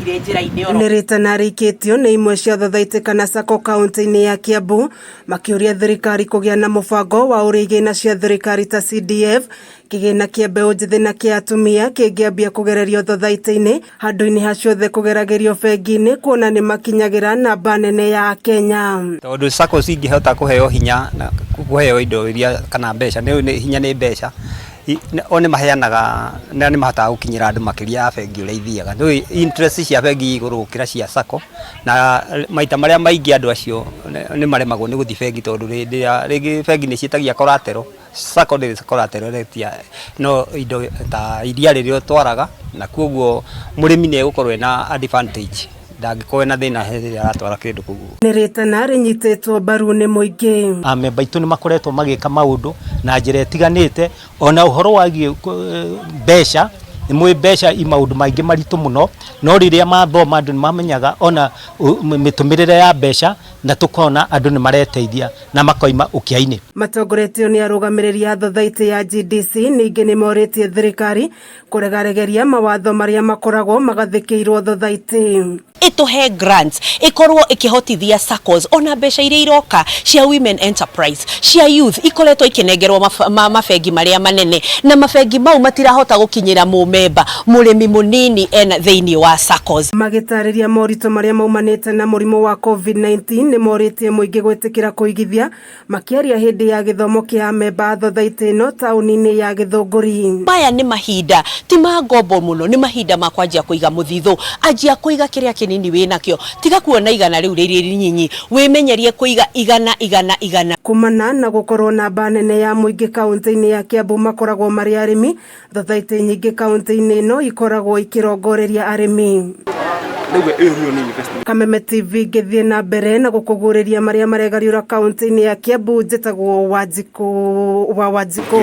Njĩra-inĩ oro Nĩ rĩtana rĩikĩtio nĩ imwe cia thothaitĩ kana SACCO kaunti-inĩ ya Kiambu, makĩũria thirikari kũgĩa na mũbango wa ũrĩa igĩna cia thirikari ta CDF, kĩgĩna kĩa mbeũ njĩthĩ na kĩa atumia kĩngĩambia kũgererio thothaitĩ-inĩ handũ-inĩ ha ciothe kũgeragĩrio bengi-inĩ, kuona nĩ makinyagĩra namba nene ya Akenya. Tondũ SACCO cingĩhota kũheo hinya na kũheo indo iria kana mbeca, nĩ hinya, nĩ mbeca, o nĩ maheanaga na nĩ mahotaga gũkinyĩra andũ makĩria ya bengi ũrĩa ithiaga. Nĩ interest cia bengi igũrũ gũkĩra cia SACCO, na maita marĩa maingĩ andũ acio nĩ maremagwo nĩ gũthiĩ bengi, tondũ hĩndĩ ĩrĩa rĩngĩ bengi nĩ ciĩtagia collateral. SACCO ndĩrĩ collateral ĩretia, no indo ta iria rĩrĩa ũtwaraga, na koguo mũrĩmi nĩ egũkorwo ena advantage, ndangĩkorwo ena thĩna rĩrĩa aratwara kĩndũ kũu. Nĩ rĩtana rĩnyitĩtwo mbaru nĩ mũingĩ. Amemba aitũ nĩ makoretwo magĩka maũndũ na njĩra ĩtiganĩte, ona ũhoro wagiĩ mbeca. Nĩ mũĩ mbeca i maũndũ maingĩ maritũ mũno, no rĩrĩa mathoma andũ nĩ mamenyaga ona mĩtũmĩrĩre ya mbeca, na tũkona andũ nĩ mareteithia na makoima ũkĩa-inĩ. Matongoretio nĩ arũgamĩrĩri a thothaitĩ ya GDC, ningĩ nĩ morĩtie thirikari kũregaregeria mawatho marĩa makoragwo magathĩkĩirwo thothaitĩ. Ĩtũhe grants, ĩkorwo ĩkĩhotithia SACCOs, ona mbeca iria iroka cia women enterprise, cia youth, ikoretwo ikĩnengerwo mabengi marĩa manene, na mabengi mau matirahota gũkinyĩra mũmemba mũrĩmi mũnini ena thĩinĩ wa SACCOs. Magĩtarĩria moritũ marĩa maumanĩte na mũrimũ wa COVID-19, nĩ morĩtie mũingĩ gwĩtĩkĩra kũigithia, makĩaria hĩndĩ ya gĩthomo kĩa amemba a thothaitĩ ĩno taũni-inĩ ya Gĩthũngũri. Maya nĩ mahinda ti ma ngombo mũno, nĩ mahinda ma kwanjia kũiga mũthithũ. Anjia kũiga kĩrĩa kĩnini wĩnakĩo, tiga kuona 100 rĩu rĩrĩ rinyinyi, wĩmenyerie kũiga 100, 100, 100. Kumana na gũkorwo namba nene ya mũingĩ kaunti-inĩ ya Kiambu makoragwo marĩ arĩmi, thothaitĩ nyingĩ kaunti-inĩ ĩno ikoragwo ikĩrongoreria arĩmi. Kameme TV ngĩthiĩ na mbere na gũkũguũrĩria marĩa maregariũra kaunti-inĩ ya Kiambu, njĩtagwo Wanjikũ wa Wanjikũ.